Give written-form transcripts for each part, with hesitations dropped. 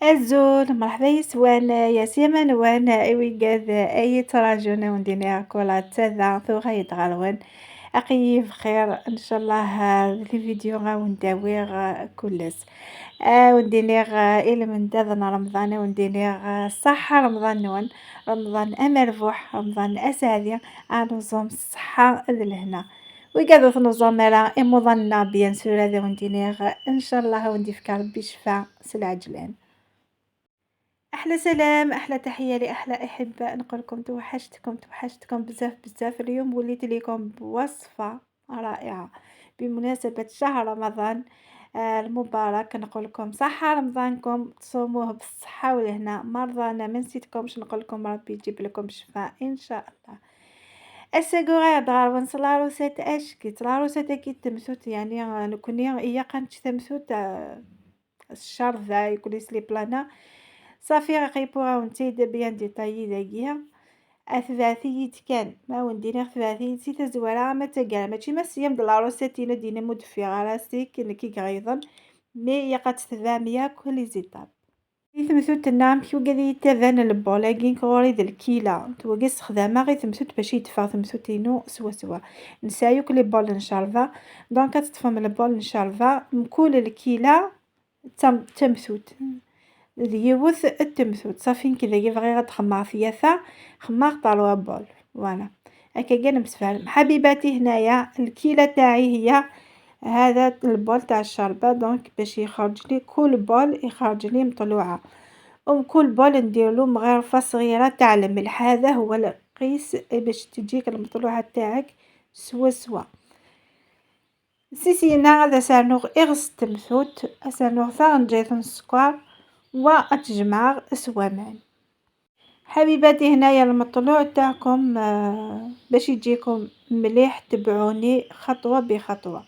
Azul, مرحبا يسوان يا سيما وان إويقاد أي تراجون وندينا كولا تذا ثوغا يتغلون أقي بخير إن شاء الله. les vidéos غاونداويغ كلس وندينيغ إلى من داذنا رمضان، وندينيغ صحة رمضان نون، رمضان أمربوح، رمضان أسعدي، أنوزوم الصحة لهنا ويقعدو تنظم راه إموضنا bien sûr. هذا وندينيغ إن شاء الله وندي فكار ربي شفا سلعجلان. احلى سلام، احلى تحيه لاحلى احباء. نقول لكم توحشتكم توحشتكم بزاف بزاف. اليوم وليت لكم بوصفه رائعه بمناسبه شهر رمضان المبارك. نقول لكم صحه رمضانكم، تصوموه بالصحه والهنا. مرضانا ما نسيتكمش، نقول لكم ربي يجيب لكم شفاء ان شاء الله. الساقوغا دغار ونص la recette اشكيت la recette كي تمثوت، يعني نكوني هي قانتش تمثوت الشرذة يكون لي بلانا صافي غيبو غاونتي bien détaillé داكيا اثباتيت كان ما ونديني اثباتيت سي تزوارا ما تقال ماشي ما سيام د la recette دينا مدفي راسي كي كغيظن mais يقات تبع كل les étapes. تمثوت نعم كي وقالي تبان ال bol اكين كغوري د الكيلة توقي استخدامها غير تمثوت باش يدفع تمثوتينو سوا سوا نسايوك les bols نشربا. donc تطفم ال bol نشربا مكول الكيلة تمثوت ديوث التمثوت صافي. كذا يبغي غتخمر فياثا خمار trois bols، voilà هكا كاع نمسفهم حبيباتي. هنايا الكيلة تاعي هي هذا ال bol تاع الشربة، donc باش يخرج لي كل bol يخرج لي مطلوعة، وكل bol نديرلو مغرفة صغيرة تاع الملح. هذا هو القيس باش تجيك المطلوعة تاعك سوا سوا. سيسينا هذا سانوغ إغس تمثوت سانوغ ثانجيت السكر وأتجمع سوامان. حبيباتي هنايا المطلوع تاعكم باش يجيكم مليح تبعوني خطوة بخطوة.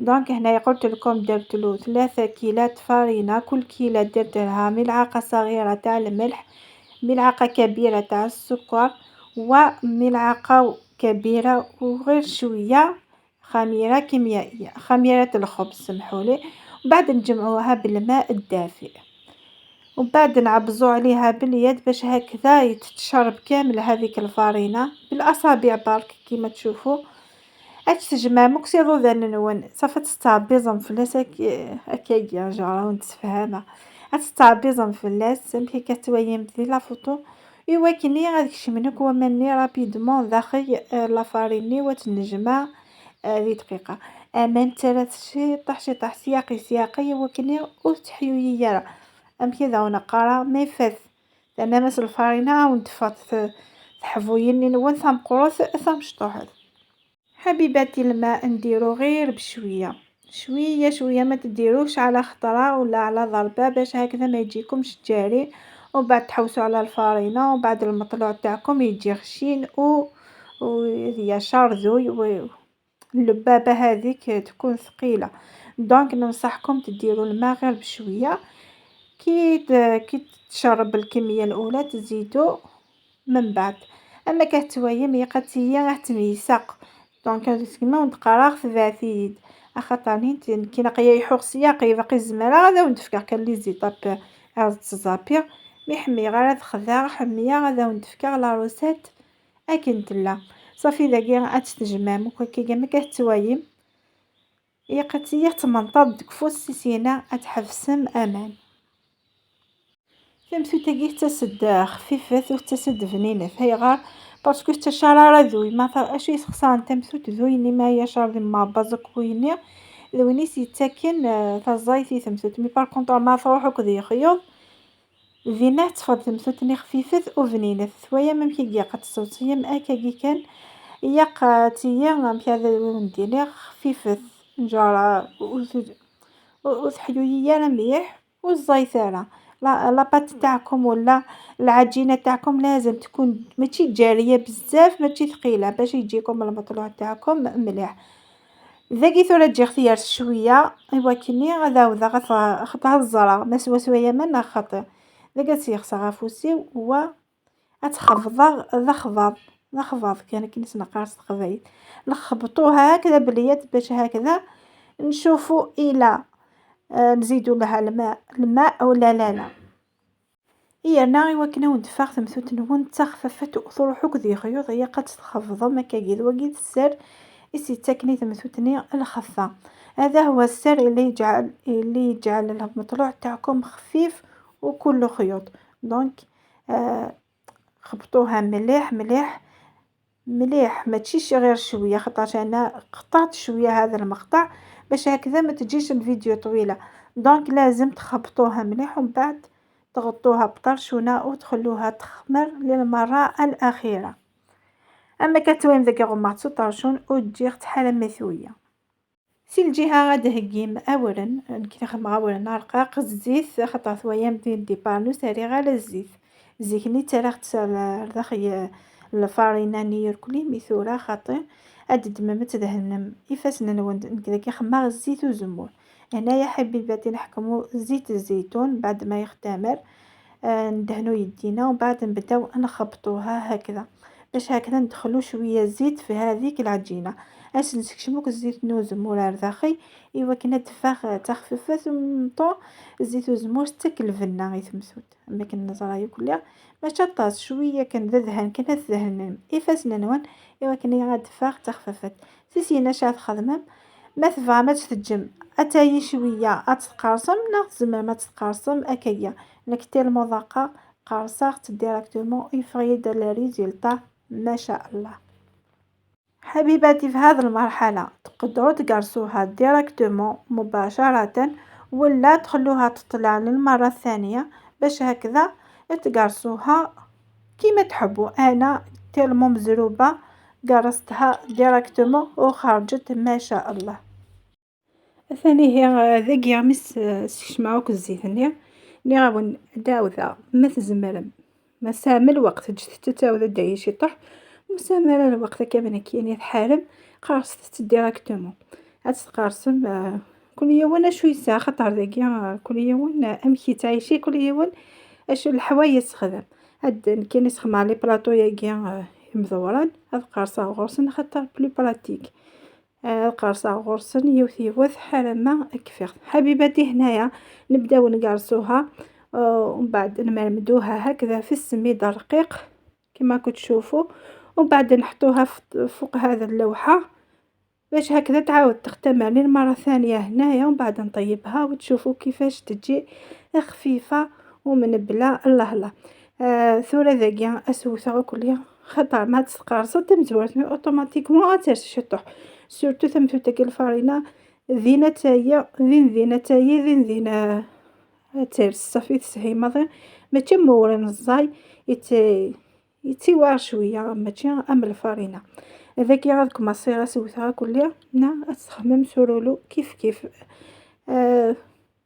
donc هنايا قلت لكم درت له 3 كيلات فرينة، كل كيلة درت لها ملعقة صغيرة تاع الملح، ملعقة كبيرة تاع السكر، وملعقة كبيرة وغير شوية خميرة كيميائية، خميرة الخبز سمحولي. وبعد نجمعوها بالماء الدافئ وبعد نعبزو عليها باليد باش هكذا يتشرب كامل هذيك الفرينة بالأصابع برك كيما تشوفوا. أتسجمع مكسيرو ذا نون صافي تستعبيزم فلاس هكاكيا جارا ونتفهمها أتستعبيزم فلاس سمحي كتويم في la photo. إوا كني غادي كشمنك ومني rapidement داخل la farine وتنجمع ذي دقيقة أمان ثلاث شي طاح شي طاح سياقي سياقي وكني وتحيوي يارا أم كذا ونقرا ما يفات لأن مس الفرينة ونتفات تحفويني نون ثم قروث ثم شطوحت. حبيباتي الماء نديرو غير بشوية شوية شوية، ما تديروش على خطرة ولا على ضربة باش هكذا ما يجيكمش جاري وبعد تحوسوا على الفرينة وبعد المطلوع تاعكم يجي خشين و هي شارزوي اللبابة هذيك تكون ثقيلة. donc ننصحكم تديروا الماء غير بشوية، كي تشرب الكمية الأولى تزيدو من بعد. أما كتوايم يقاتيا راح تميساق donc كيما نتقرا ثباتيد أخاطر كي نقيا يحوق سياقي باقي الزمالة غادا وندفكر كان les étapes تزابير mais حمي غير خذا حمية غادا وندفكر la recette أكن تلا صافي. داكي أتستجمع كي ما كتوايم يقاتيا تمنطاد كفوس سيسينا أتحبسم أمان. تمثوتاكي تسد خفيفة وتسد بنينة هي غار parce que تشارة ذوي ما اشي يسخسان تمثوت ذويني ما هي شار ما بازك ويني ذويني سيتاكن تزايتي تمثوت. mais par contre ما تروحو كذي خيوط فينا تفض تمثوتني خفيفة وبنينة ثويا ممكن كي قد الصوتية مأكاكي كان يقاتيا مكذا نديني خفيفة نجارة وتحيوية مليح والزيتارة la pâte تاعكم ولا العجينه تاعكم لازم تكون ماشي جاريه بزاف ماشي ثقيله باش يجيكم المطلوع تاعكم مليح. ذاكي ثورة تجي اختيار شويه ايوا كني غادا وذا خطها الزرا ما سوا سوايا منا خاطر ذاك سيخسا غافوسي و اتخفض ذا خفاض كان كي نسنقرا تقبايل نخبطوها هكذا باليد باش هكذا نشوفو الى نزيدو لها الماء ولا لا لا. إيرنا إوا كنا وندفع تمثوت نون تخففت وتروحو كذي خيوط هي قد تخفض ما كاين وكي السر إسي تاكني تمثوتني الخفة. هذا هو السر اللي يجعل المطلوع تاعكم خفيف وكله خيوط. donc خبطوها مليح مليح مليح، ما تشيش غير شوية، خاطرش انا قطعت شوية هذا المقطع باش هكذا ما تجيش الفيديو طويلة. donc لازم تخبطوها مليح ومن بعد تغطوها بطرشونه وتخلوها تخمر للمرة الاخيرة. اما كتوين ذاك غمارتو طرشون وتجي حالة مثويه. سي الجهة غادي هكيم اولا كي نخدم اولا رقاق الزيت، خاطر ثويام دي ديبانو ساري غير الزيت. الزيت ني تراخ داخل الفارينة ني يركلي ميثورا خاطر اد دممت دهنم إفاس نون كذا كيخمر الزيت وزمور. هنايا حبيباتي نحكمو زيت الزيتون بعد ما يختمر، ندهنو يدينا ومن بعد نبداو نخبطوها هكذا باش هكذا ندخلو شوية زيت في هذيك العجينة. اش نسكشموك الزيت نوزمور داخل ايوا كنا تفاخ تخففات مطو الزيت وزمور تكلفنا غير تمسوت. اما كنا زرايو كلها ماشي طاس شوية كان ذهن كان ذهن إفاس ننون ايوا كنا غاد تفاخ تخففات. سيسينا شاف خدمة ما تفا ما تتجم اتاي شوية اتقارصم لا تزمر ما تتقارصم اكايا نكتير المذاقه قارصات directement يفريد le résultat ما شاء الله. حبيباتي في هذه المرحلة تقدروا تقرصوها directement مباشرة ولا تخلوها تطلع للمرة الثانية باش هكذا تقرصوها كيما تحبوا. انا tellement مزروبه قرصتها directement وخرجت ما شاء الله. ثاني هي ذاكي مس سشمعوك الزيت ني غاون داوذا ما تزمرم ما سامل الوقت جت تتاوذا دايش يطح مسامر الوقت كامل كيني تحارب قارصت directement هاد تقارصم كل يوم شوي ساعة خاطر ذاكي كل يوم امشي تعيشي كل يوم اش الحوايج تخدم. هاد كاين يسخم les plateaux ياكي مزوران هاد قارصة غرسن خاطر plus pratique. قارصة غرسن يوثي يوث حالة ما كفيغ. حبيباتي هنايا نبداو نقرصوها ومن بعد نمرمدوها هكذا في السميد الرقيق كما كنتو تشوفوا، ومن بعد نحطوها فوق هذا اللوحة باش هكذا تعاود تختمر للمرة الثانية هنايا، ومن بعد نطيبها وتشوفوا كيفاش تجي خفيفة ومنبلة. الله الله. ثورة ذاكيا اسوثا كليا خاطر ما تقارص تمزورت mais automatiquement تشطح surtout تمثوتك الفارينة ذينا تاهي ذين ذينا تاهي ذين ذينا تيرس صافي تسهي ماضي ماشي مورين الزاي يتيوار شوية ماشي ام الفارينة. هذاك غاد كوماسي غاسوثها كليا نا تخمم سورولو كيف كيف.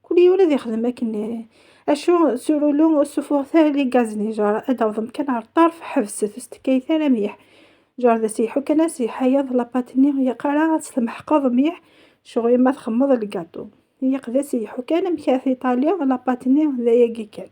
كل يوم يخدم لكن اشو سورولو سوفو ثاني غازني جار ادوضم كان على الطرف حبست استكاي ثاني مليح جار ذا سيحو كان سيحيا la pâte ني هي قرا تمحقض مليح شغل ما تخمض الكاطو هي قدا سيحو كان مكاثي ايطاليا la pâte ني ذا كان.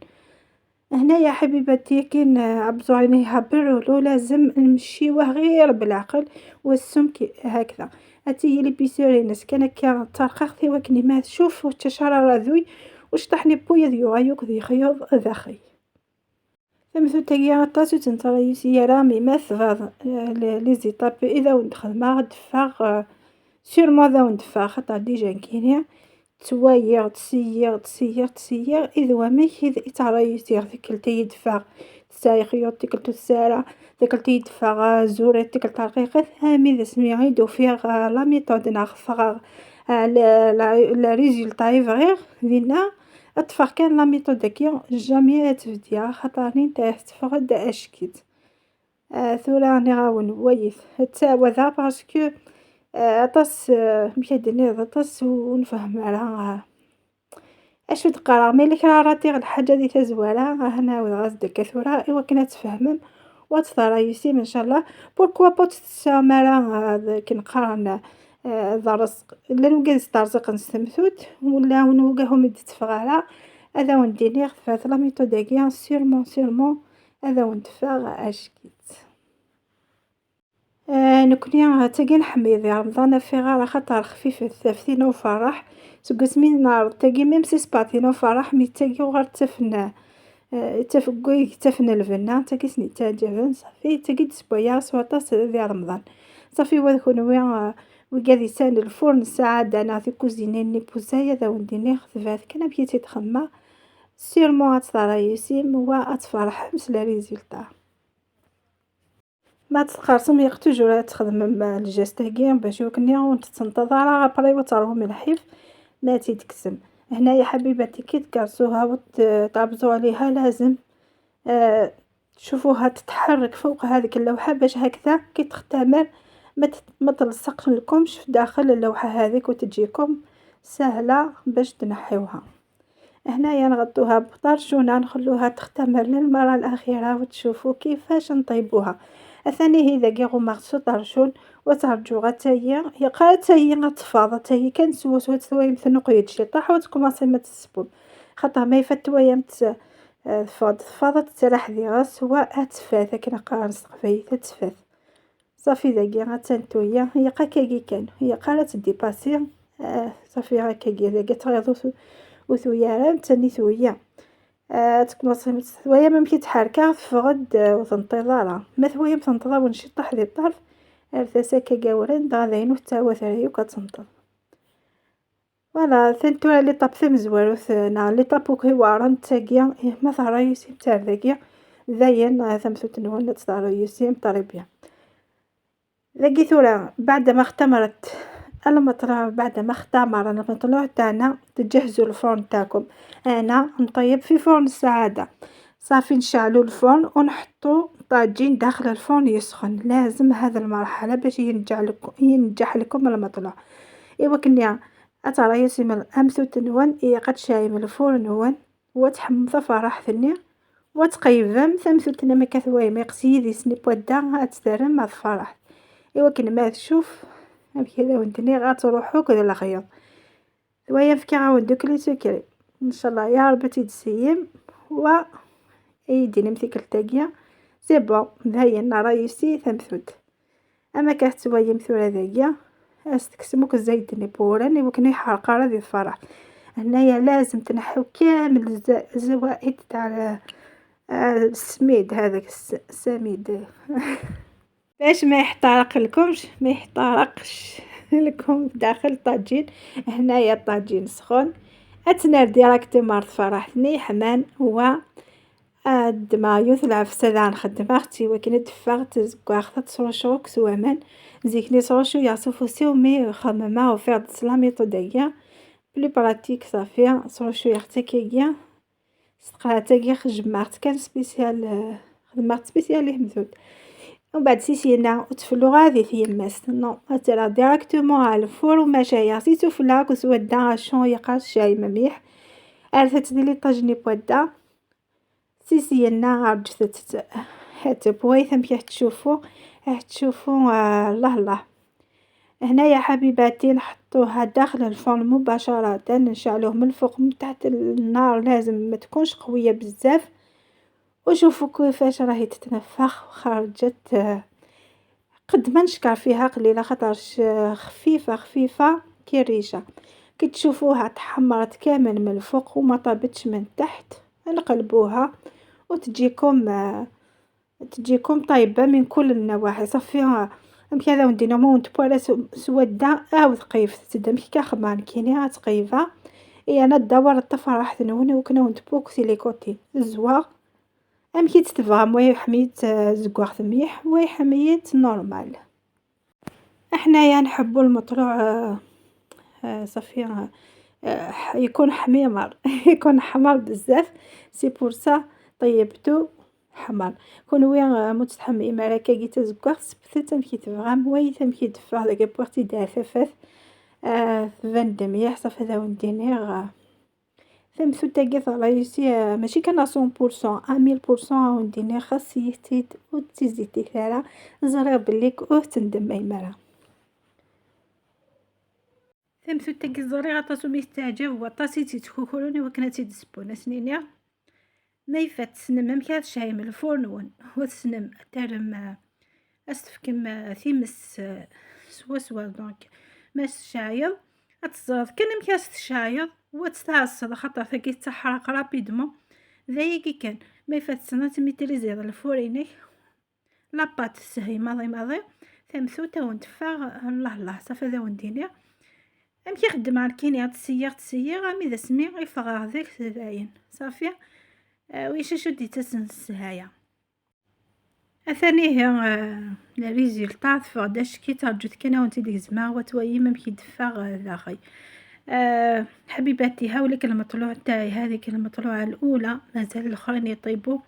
هنايا حبيباتي كاين عبزو عينيها بال rouleau لازم نمشيوه غير بالعقل والسمك هكذا. هاتي هي l'épaisseur ناس كان كا ترقاق وكني ما تشوف وتشرر ذوي واش طحني بويا ذيو غايوك ذي خيوط ذاخي. ثمثو تاهي طاسو تنترايسي رامي ما ثفاض les étapes اذا وندخل ما غدفاغ sûrement ذا وندفاغ خاطر déjà كاينه توايغ تسيغ تسيغ تسيغ إذ وميك إذ إتعريسيغ تكلتي يدفع تساي خيوط تكلتو السارة تكلتي يدفع زوري تكلت رقيقة هامي ذا سمي غيدو فيغ la méthode ناخ la résultat يفغيغ دينا اتفق كان la méthode كي jamais تفديا خاطر نتا تفقد اشكيت. ثورا راني غاون ويث تساوذا parce que اطاس مشي اطاس ونفهم على اشو تقرا mais لك راتي الحاجة دي تزوالة هنا غاز كثورة ايوا كنا تفهمم وتثرايسي ان شاء الله pourquoi pas تسامرا كي نقرا ذا لا نوكا سترزق نستمثوت ولا نوكاهم تتفغارا هذا ونديني فات la méthode كيا sûrement sûrement هذا وندفع اشكيت. نكني تاكي نحمي في رمضان في غار خاطر خفيف الثافتين وفرح سوق سمين نار تاكي même si سباتين وفرح mais تاكي وغير تفنا تفقوي تفن الفنا تاكي تعجبن صافي تاكي تسبويا سواطاس ذي رمضان صافي وذ وكاد يسال الفرن السعادة أنا في كوزينة ني بوزايا ذا ونديني خذفات كان بكيتي تخمم سيرمون غترايسيم و غتفرح مس لا ريزولتا. ما تقرصم ياك توجور تخدم الجيست باش يوكني وتتنتظر ابري وتروهم الحيف ما تيتكسم. هنايا حبيباتي كي تقرصوها وتعبزو عليها لازم تشوفوها تتحرك فوق هذيك اللوحة باش هكذا كي تختمر ما تلصق لكمش في داخل اللوحة هذيك وتجيكم سهلة باش تنحيوها. هنايا نغطوها بطرشونة نخلوها تختمر للمرة الأخيرة وتشوفوا كيفاش نطيبوها. الثاني هي ذاكي غومارسو طرشون وترجو غتايا يقرا تايا غتفاض تايا كان سوا سوا توايا مثل نقيد شي طاح وتكوماسي ما تسبو خاطر ما يفات توايا فاض فاضت تسرح ذي غاس سوا اتفات كنا قارص قفايت تفات صافي ذاكي غتنتويا هي قا كاكي كان هي قالت ديباسي صافي هكاكي ذاكي تغيضو وثويا تاني ثويا تكوماسي ثويا ما مكي تحركا فغد وتنطيض ما ثويا تنطيض ونشي طاح ذي الطرف ارثاسا كاكاورن دا ذاينو تاوث وكتنطض. فوالا ثانتو لي طاب ثمزوروث نا لي طاب وكيوارن تاكيا ما ثرايسي تاع ذاكيا ذاين ثمثوت نون ترايسي طريبيا. ذاكي ثورا بعد ما اختمرت المطلوع، بعد ما اختمر المطلوع تاعنا تجهزوا الفرن تاعكم. انا نطيب في فرن السعادة صافي نشعلو الفرن ونحطو طاجين داخل الفرن يسخن، لازم هذا المرحلة باش ينجح لكم المطلوع. ايوا كنيا اترايسي من امثوت نون إيا قد شاي من الفرن نون وتحمض فرحتني وتقيفم ثمثوتنا ما كثواي ما يقسيدي سني بودا اتدرم الفرح. ايوا كن ما تشوف كذا وانتني غتروحو كذا الخياط ويا فكي عاود دوك لي سكري ان شاء الله يا ربي تيتسيم و ايديني مثيك التاكيا سي بون داين رايسي ثمثوت. اما كتوايا مثورا ذاكيا استكسموك الزايد ني بوران وكن يحرق راه الفرح. هنايا لازم تنحيو كامل الزوائد تاع السميد هذاك السميد باش ما يحترق لكمش، ما يحترقش لكم داخل الطاجين. هنايا الطاجين سخون اتنار ديراكتومون فرحتني حمان هو الدمايوث العفسة ذا نخدم اختي وكن تفاغ تزكواخ تصروشوك سوامان زيكني صروشو يعصفو مي خمما وفيغ سلاميطو داكيا بلو براتيك صافي صروشو يختي كيكيا ستقرا خجمعت كان سبيسيال خدمت سبيسيال ليه مثوت. ومن بعد سيسينا وتفلو غادي ثيماس نو ترى ديراكتومون على الفور وما شايا سيتو فلاك وسودا شون يقاس شاي مليح عرفت ديري طاجني بودا سيسينا رجثت حتى بويث كي تشوفو تشوفو الله الله. هنايا حبيباتي نحطوها داخل الفرن مباشرة، نشعلوه من الفوق من تحت النار لازم ما تكونش قوية بزاف. وشوفوا كيفاش راهي تتنفخ وخرجت قد ما نشكر فيها قليلة خاطرش خفيفة خفيفة كي الريشة. كي تشوفوها تحمرت كامل من الفوق وما طابتش من تحت نقلبوها وتجيكم تجيكم طيبة من كل النواحي. صافي أمك هذا وندينا مون تبوالا سودا أو ثقيف تدم كي خمان كيني غتقيفة. إي أنا الدوار التفرح نون وكنا ونتبوك سي لي كوتي الزواغ أمكي تتفهم ويحميت زكواغ مليح ويحميت نورمال. احنايا نحبو المطلوع صافي يكون حميمر يكون حمر بزاف سي بور سا طيبتو حمر. كون وين متتحمي مراكا كي تزكواغ سبتت أمكي تفهم وي تمكي تفهم داك بوختي دافافات تبان دميح صافي هذا ونديني ثمثوتاكي ثرايسي ماشي كان 100% 1000% ونديني خاص يتيت وتزيدي ثارا زرا بليك او تندم ايمارا. ثمثوتاكي زري غطاسو ميستعجب وطاسي تيتكوكولوني وكنا تيدسبونا سنينيا ما يفات سنم أمك هاد الشاي من الفرن ون وتسنم ترم استفكم ثيمس سوا سوا دونك ما الشايض اتزرد كان أمك هاد الشايض وتتعصر خاطر ثاكي تحرق رابيدمون ذايا كان ما يفات سنة تميتريزي الفورينك لاباط سهي ماضي ماضي ثمثوتا ونتفاغ الله الله صافي ذا ونديني امشي خدم على كيني تسيغ تسيغ امي ذا سمي يفغ ذاك ذاين صافي. ويش شو ديتاسن السهايا اثاني هي لا ريزولطا تفغ داش كي ترجوت كان وانتي ديك زما وتويم مكي دفاغ ذاخي. حبيباتي هاوليك المطلوع تاعي، هذيك المطلوعة الأولى مازال الآخرين يطيبوا.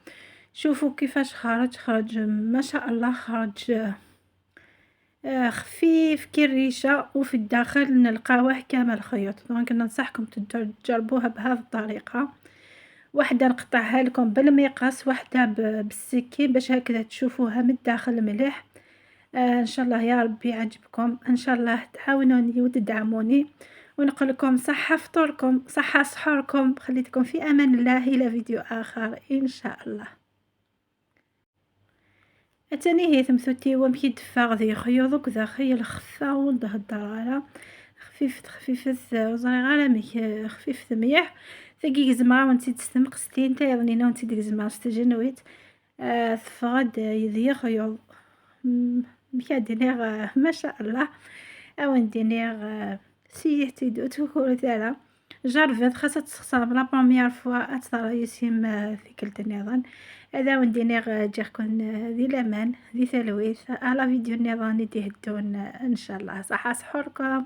شوفوا كيفاش خرج، خرج ما شاء الله، خرج خفيف كي الريشة، وفي الداخل نلقاوه كامل خيوط. دونك ننصحكم تجربوها بهذه الطريقة. واحدة نقطعها لكم بالمقص، واحدة بالسكين باش هكذا تشوفوها من الداخل مليح. ان شاء الله يا ربي يعجبكم، ان شاء الله تعاونوني وتدعموني، ونقول لكم صحة فطوركم، صحة سحوركم. خليتكم في امان الله الى فيديو اخر ان شاء الله. اتاني هي ثمثوتي ومكي دفاغ ذي خيوط وكذا خيل خفا وندهدر خفيفة خفيفة وزري غير ميك خفيفة مليح. ثقي زما وانتي تستمقستين تايضني وانتي ديك زما ستجنويت. ثفغد ذي خيوط. مكادينيغ ما شاء الله. أوين دينيغ سيحتي دوتو كورتالا جربت خاصة تخسر لا بروميير فوا أترى يسيم ثقلت النظام. هذا وين دينيغ جاكم ذي الأمان ذي ثلويث على فيديو النظام اللي تهدون إن شاء الله. صحة سحوركم.